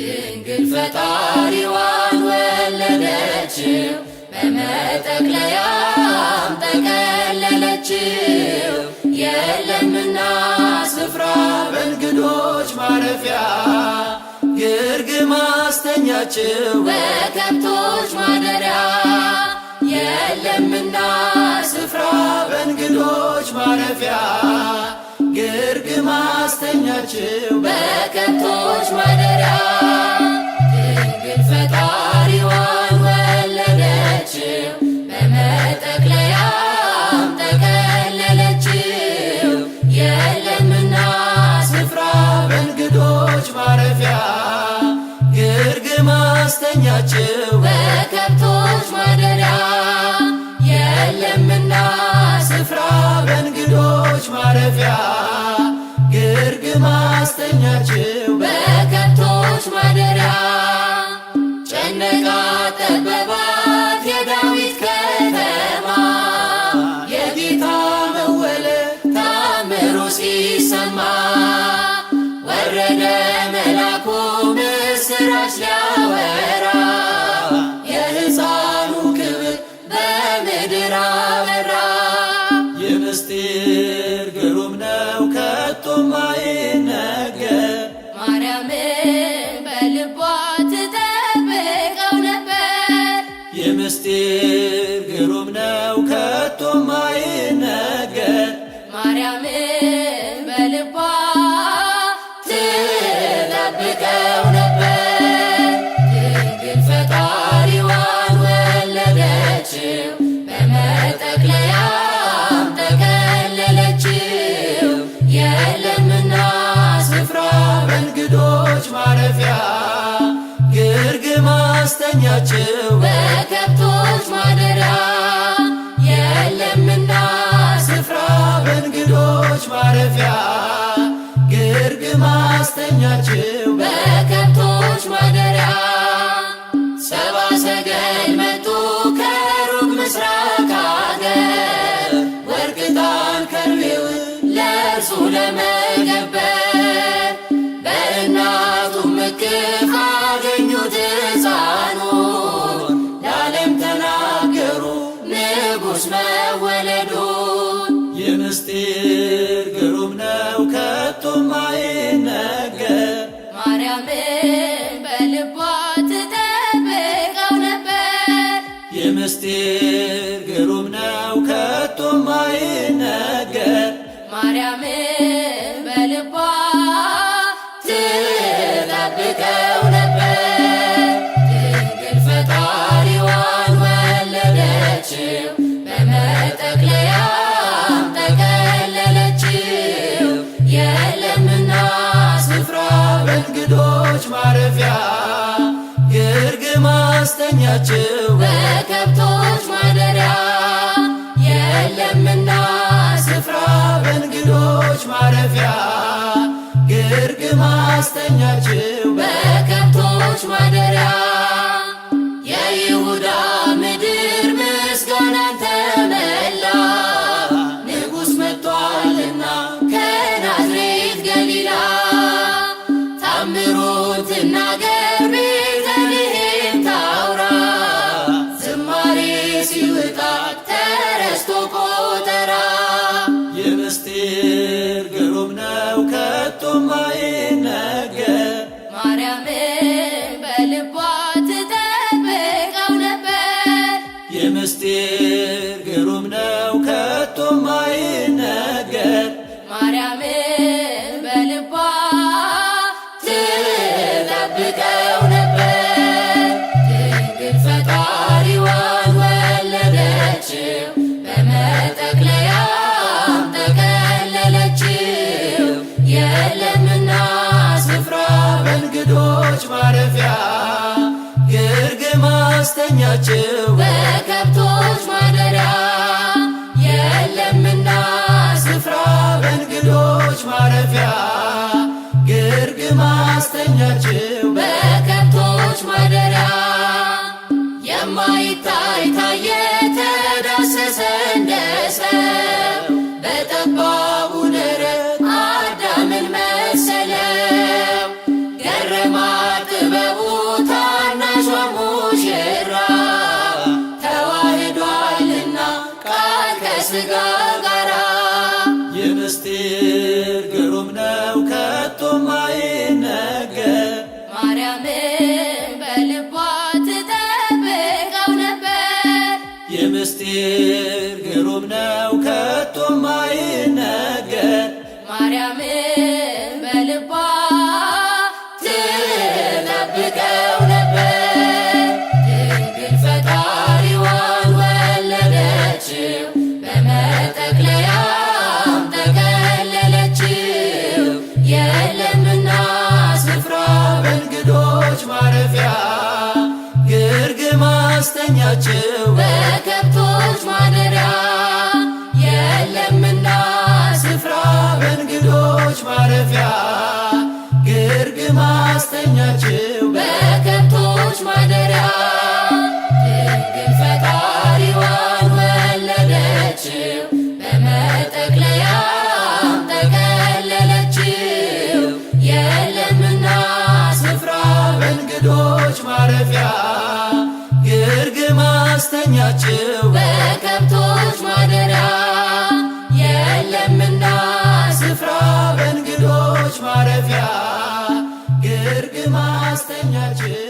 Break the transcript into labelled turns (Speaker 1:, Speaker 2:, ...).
Speaker 1: ድንግል ፈጣሪዋን ወለደችው፣ በመጠቅለያም ጠቀለለችው። የለምና ስፍራ
Speaker 2: በእንግዶች ማረፊያ ግርግም አስተኛችው።
Speaker 1: በከብቶች ማደሪያ የለምና ስፍራ
Speaker 2: በእንግዶች ማረፊያ ግርግም አስተኛችው።
Speaker 1: በከብቶች ማደሪያ ድንግል ፈጣሪዋን ወለደችው፣ በመጠቅለያም ጠቀለለችው። የለምና ስፍራ
Speaker 2: በእንግዶች ማረፊያ ግርግም አስተኛችው።
Speaker 1: በከብቶች ማደሪያ የለምና ስፍራ
Speaker 2: በእንግዶች ማረፊያ ግርግም አስተኛችው።
Speaker 1: በከብቶች ማደሪያ ጨነቃ ጠበባት የዳዊት ከተማ
Speaker 2: የጌታ መወለድ
Speaker 1: ታምሩ ሲሰማ ወረደ መላኩ ምስራች ሊያወራ የሕፃኑ ክብር በምድር አበራ።
Speaker 2: የምስጢር ግሩም ነው ከቶም አይነገር።
Speaker 1: ማርያምን በልቧ ትጠብቀው ነበር።
Speaker 2: የምስጢር ግሩም ነው ከቶም አይነገር።
Speaker 1: ማርያምን በልቧ ትጠብቀው ነበር። ድንግል ፈጣሪዋን ወለደችው፣ በመጠቅለያም ጠቀለለችው። የለምና ስፍራ
Speaker 2: በእንግዶች ማረፊያ ግርግም አስተኛችው።
Speaker 1: በከብቶች ማደሪያ የለምና ስፍራ
Speaker 2: በእንግዶች ማረፊያ ግርግም አስተኛችው።
Speaker 1: በከብቶች ማደሪያ ሰብአ ሰገል መጡ ከሩቅ ምስራቅ አገር ወርቅ ዕጣን ከርቤውን ለእርሱ ለመገበር በእናቱም እቅፍ አገኙት ሕፃኑን ለዓለም ተናገሩ ንጉሥ መወለዱን።
Speaker 2: የምስጢር ግሩም ነው ከቶም አይነገር።
Speaker 1: ማርያምን በልቧ ትጠብቀው ነበር።
Speaker 2: የምስጢር ግሩም ነው ከቶም አይነገር።
Speaker 1: ማርያምን በልቧ ትጠብቀው ነበር። ድንግል ፈጣሪዋን ወለደችው፣ በመጠቅለያም ጠቀለለችው። የለምና ስፍራ
Speaker 2: በእንግዶች ማረፊያ ግርግም አስተኛችው።
Speaker 1: በከብቶች ማደሪያ የለምና ስፍራ
Speaker 2: በእንግዶች ማረፊያ ግርግም አስተኛችው።
Speaker 1: በከብቶች ማደሪያ የይሁዳ ምድር ምስጋናን ተመላ ንጉሥ መጥቷልና ከናዝሬት ገሊላ ታምሩን ትናገር ቤተልሔም ታውራ ዝማሬ ሲወጣ ተረስቶ ቆጠራ።
Speaker 2: የምስጢር ግሩም ነው ከቶም አይነገር።
Speaker 1: ማርያምን በልቧ ትጠብቀው ነበር።
Speaker 2: የምስጢር ግሩም ነው ከቶም አይነገር።
Speaker 1: ማርያምን በልቧ ትጠብቀው ነበር። ድንግል ፈጣሪዋን ወለደችው፣ በመጠቅለያም ጠቀለለችው። የለምና ስፍራ
Speaker 2: በእንግዶች ማረፊያ ግርግም አስተኛችው።
Speaker 1: በከብቶች ማደሪያ የለምና ስፍራ
Speaker 2: በእንግዶች ማረፊያ ግርግም አስተኛችው።
Speaker 1: በከብቶች ማደሪያ የማይታይ ታየ ተዳሰሰ እንደ ሰው በጠባቡ ደረት አዳምን መሰለው። ገረማት ጥበቡ
Speaker 2: ማይነገር።
Speaker 1: ማርያምን በልቧ ትጠብቀው ነበር።
Speaker 2: የምስጢር ግሩም ነው ከቶ ማይነገር።
Speaker 1: ማርያምን በልቧ ትጠብቀው ነበር። ድንግል ፈጣሪዋን ወለደችው፣ በመጠቅለያም ጠቀለለችው። የለምና
Speaker 2: ስፍራ በእንግዶች ማረፊያ ግርግም አስተኛችው።
Speaker 1: በከብቶች ማደሪያ የለምና
Speaker 2: ስፍራ በእንግዶች ማረፊያ ግርግም አስተኛችው።
Speaker 1: በከብቶች ማደሪያ ድንግል ፈጣሪዋን ወለደችው፣ በመጠቅለያም ጠቀለለችው። የለምና
Speaker 2: ስፍራ በእንግዶች ማረፊያ ግርግም አስተኛችው።
Speaker 1: በከብቶች ማደሪያ የለምና
Speaker 2: ስፍራ በእንግዶች ማረፊያ ግርግም አስተኛችው።